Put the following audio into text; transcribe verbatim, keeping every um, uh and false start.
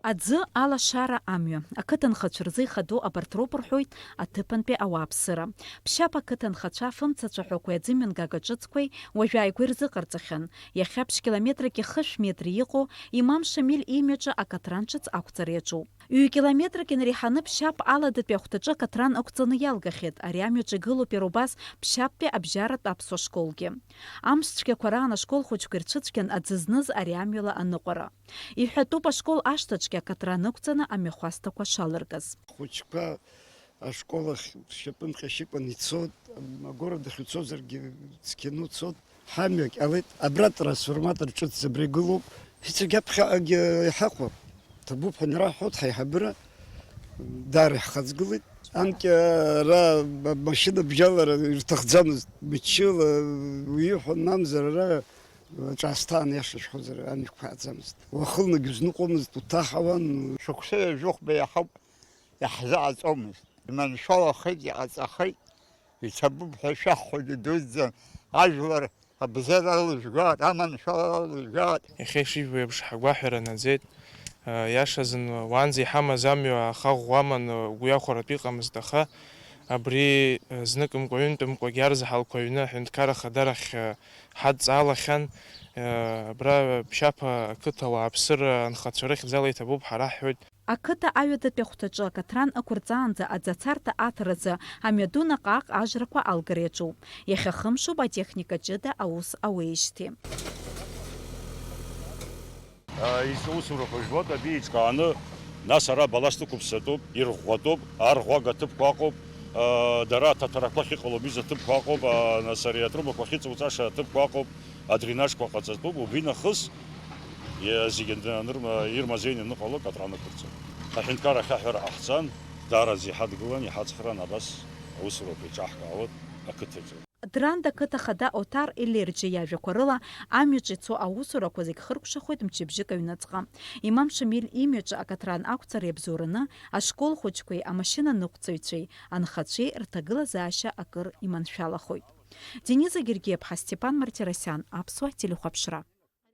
Аӡы, алашара, амҩа. Ақыҭанхацәа рзы ихадоу абарҭ роуп рҳәоит аҭыԥантәи ауааԥсыра. Ԥшьаԥ ақыҭанхацәа афымцацәаҳәақәеи аӡымҩангага ҿыцқәеи уажәааигәа ирзыҟарҵахьан. Иахьа ԥшь километрак ихышә метри иҟоу имам Шамиль имҩаҿы акатран ҿыц ақәҵара иаҿуп. Ҩ-километрак инареиҳаны Ԥшьаԥ аладатәи ахәҭаҿы акатран ықәҵаны иалгахьеит. Ари амҩаҿы игылоуп иара убас Ԥшьаԥтәи абжьаратә аԥсуа школгьы. Амш цәгьақәа раан ашкол хәыҷқәа ирцәыцәгьан аӡы зныз ари амҩала аныҟәара. Иҳәатәуп ашкол ашҭаҿгьы акатран ықәҵаны амҩахәасҭақәа шалыркыз. Ахәыҷқәа ашкол ахь шьапынҟьа шьыкәан ицот, агәара дахьцозаргьы цқьаны уцот. Ҳамҩа ҟьалеит, абра трансформатор ҿыц абра игылоуп. Ицәагьаԥхьаҟагьы иҳахәап. Ҭабуп ҳәа анараҳҳәоит, ҳаиҳабыра даара иаҳхаҵгылеит. Анкьа ара амашьына бжьалара ирҭахӡамызт, мчыла уиҳәон, мамзар ара ҿаасҭа аниаша шәҳәозар, амҩақәа ааӡамызт. Уахынлагьы узныҟәомызт, уҭаҳауан. Шықәса ҩажәихәба иаҳауп, иаҳзааӡомызт. Иманшәалахеит, иҟаҵахеит, иҭабуп ҳәа шәаҳҳәоит, идуӡӡан, ажәлар абзиарала ижәгәаат, аманшәалала ижәгәаат. Иахьа ишыжәбо еиԥш, ҳагәаҳәара наӡеит. Иашазын, уаанӡа иҳамаз амҩа ахаӷәӷәа аман, угәы иахәаратәы иҟамызт, аха абри зныкымкәа, ҩынтәымкәагьы арзаҳалқәа аҩны аҳәынҭқарра ахадарахь ҳадҵаалахьан. Абра Ԥшьаԥа ақыҭа ауааԥсыра анхацәа рыхьӡала иҭабуп ҳәа раҳҳәоит. Ақыҭа аҩадатәи ахәҭаҿы акатран ықәырҵаанӡа аӡацарҭа аҭаразы амҩаду наҟ-ааҟ ажрақәа алгара иаҿуп. Иахьа хымшуп атехника ҷыда аус ауеижьҭеи. Изҿу усурақәа жәбоит, абри еиҿкааны, нас ара баласт ықәыԥсатәуп, ирӷәӷәатәуп, арӷәӷәага аҭыԥқәа ыҟоуп, дара аҭаҭарақәа ахьыҟало абҩыза аҭыԥқәа ыҟоуп, нас ари атрубақәа ахьыҵауҵаша аҭыԥқәа ыҟоуп, адренажқәа ҟаҵатәуп, убри нахыс, зегьы анырма-, ирмазеины аныҟало акатран ықәырҵоит. Аҳәынҭқарра ахьаҳәара ҟаҳҵан, даараӡа иҳадгылан, иҳацхраан, абас аусурақәа еиҿаҳкаауеит ақыҭаҿы. Дранда ақыҭа хада Оҭар Елерџьа иажәақәа рыла, амҩаҿ ицо аусурақәа зегь хыркәшахоит мчыбжьык аҩныҵҟа. Имам Шамиль имҩаҿы акатран ақәҵара иабзоураны, ашкол хәыҷқәеи амашьына ныҟәцаҩцәеи, анхацәеи рҭагылазаашьа акыр иманшәалахоит. Дениза Гергиаԥҳа, Степан Мартиросиан, Аԥсуа телехәаԥшра.